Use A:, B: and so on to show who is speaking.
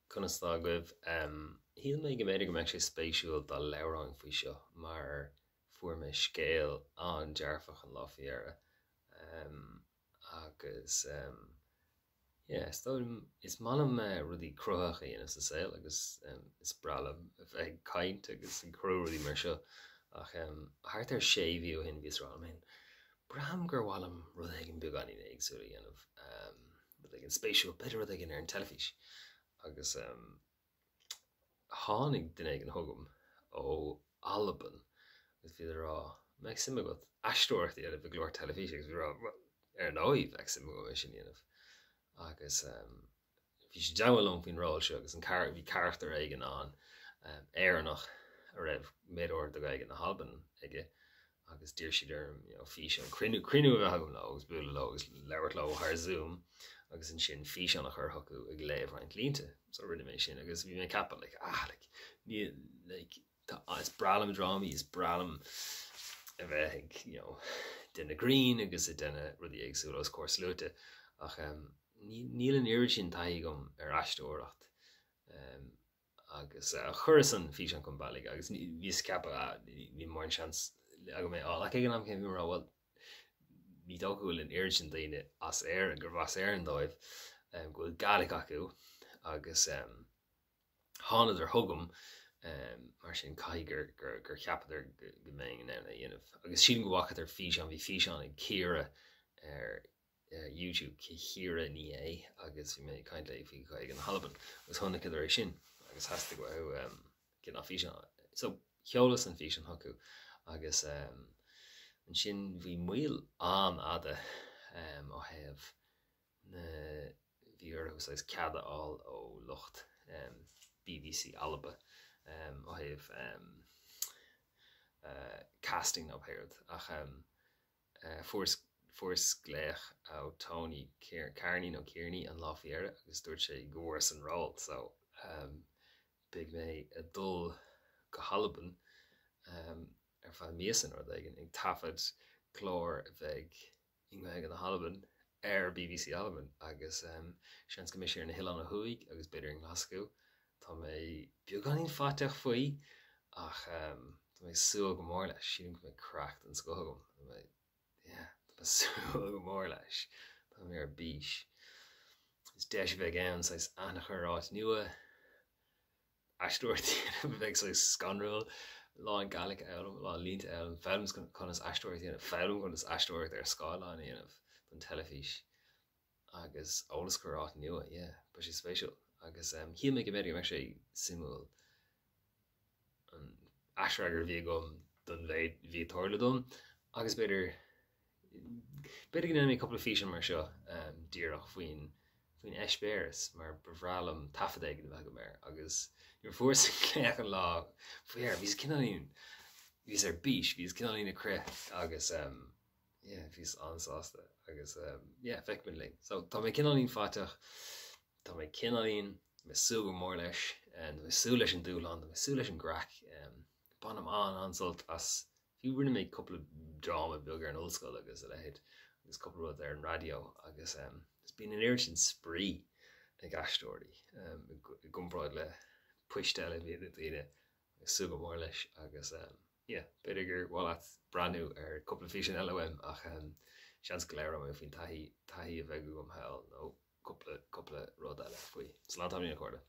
A: Conas tá agaibh? Shíl mé go mb'fhéidir go mbeadh sé spéisiúil dá labhróinn faoi seo mar fuair mé scéal an-dearfach an lá faoi dheireadh. Agus yeah, is dóigh liom, is maith liom rudaí cruthaitheacha a dhéanamh sa saol agus is breá liom a bheith ag caint agus ag cruthú rudaí mar seo ach thart ar sé mhí ó shin bhíos ag rá liom féin, braithim gur mhaith liom rud éigin beagáinín éagsúil a dhéanamh. rud éigin spéisiúil, b'fhéidir rud éigin ar an teilifís. Agus tháinig duine éigin chugam ó Albain agus bhíodar ag rá, an mbeadh suim agat aisteoireacht a dhéanamh i gclár teilifíse? Agus bhí mé ag rá, bhuel, ar ndóigh bheadh suim agam é sin a dhéanamh. Agus bhí siad i dteagmháil liom faoin ról seo agus an bhí carachtar éigin ann, Éireannach, a raibh méid áirid de Ghaeilge na hAlban aige agus d'iarr siad orm you know físeán, cruinniú, cruinniú a bheith agam leo agus bualadh leo agus labhairt leo thar Zoom agus ansin físeán a chur chucu ag léamh roinnt línte. So rinne mé sin agus bhí mé ag ceapadh like ah like ní like tá is breá liom drámaí, is breá liom a bheith ag you know déanamh grinn agus ag déanamh rudaí éagsúla os comhair sluaite ach um, níl an oiread sin taithí agam ar aisteoireacht. Um, Agus chuireas an físeán chun bealaigh agus bhíos ag ceapadh, ah, níl mórán seans agam é a fháil. Ach ag an am céanna bhí mé ag rá, bhuel, ní dócha go bhfuil an oiread sin daoine as Éirinn, gurb as Éirinn dóibh, go bhfuil Gaelic acu agus thánadar chugam, mar sin caithfidh gur, gur cheapadar go mbeinn in ann é a dhéanamh. Agus sílim go bhfacadar físeán, bhí físeán ag Ciara ar YouTube Ciara Ní É agus bhí mé ag caint léi faoi Ghaeilge na hAlban agus chonaiceadar é sin agus theastaigh uathu cineál físeán. So sheolas an físeán chucu agus ansin bhí moill an-fhada ó thaobh na bhí orthu saghas cead a fháil ó lucht BBC Alba ó thaobh casting nó pé rud ach Fuaireas fuaireas glaoch ó Tony Carney nó Kearney an lá faoi dheireadh agus dúirt sé go bhfuaireas an ról so beidh mé ag dul go hAlbain ar feadh míosa nó rud éigin ag taifead clár a bheidh i nGaeilge na hAlban ar BBC Albain agus seans go mbeidh sé ar na hOileáin ó Thuaidh agus b'fhéidir i nGlaschú. Tá mé beagáinín faiteach faoi ach tá mé ag súil go mór leis. Sílim go mbeidh craic den scoth agam. Tá mé, yeah, tá mé ag súil go mór leis. Tá mé ar bís. Is deis a bheidh ann saghas aithne a chur ar áit nua, aisteoireacht a dhéanamh a bheidh saghas scanrúil, a lán Gaelic a fhoghlaim, a lán línte a fhoghlaim, foghlaim conas aisteoireacht a dhéanamh, foghlaim conas aisteoireacht ar scáileán a dhéanamh don teilifís. agus eolas a chur ar áit nua, yeah, beidh sé spéisiúil. Agus shíl mé go mb'fhéidir go mbeadh sé suimiúil an aisfhreagairt a bhí agam don mhéid a bhí ag tarlú dom agus b'fhéidir b'fhéidir go ndéanfaidh mé cúpla físeán mar seo díreach faoin faoin eispéireas mar ba bhreá liom taifead éigin a bheith agam air agus nuair a fuaireas an glaoch an lá faoi dheireadh bhíos cineáilín bhíos ar bís bhíos cineáilín ag crith agus yeah, bhíos an-sásta agus yeah, feicfimid linn. So tá mé cineáilín faiteach, tá mé cineáilín, tá mé ag súil go mór leis, tá mé ag súil leis an dúshlán, tá mé ag súil leis an gcraic. Bainim an-an-sult as, fiú rinne mé cúpla dráma beag ar an ollscoil agus a leithéid agus cúpla rud ar an raidió agus is bíonn an oiread sin spraoi ag aisteoirí i gcomparáid le poist eile a bhíonn ag daoine ag súil go mór leis agus yeah, b'fhéidir gur mhaith leat breathnú ar cúpla físeán eile uaim ach seans go labhróidh mé faoin taithí, taithí a bheidh agam thall nó cúpla, cúpla rud eile faoi. Slán tamaillín a chairde.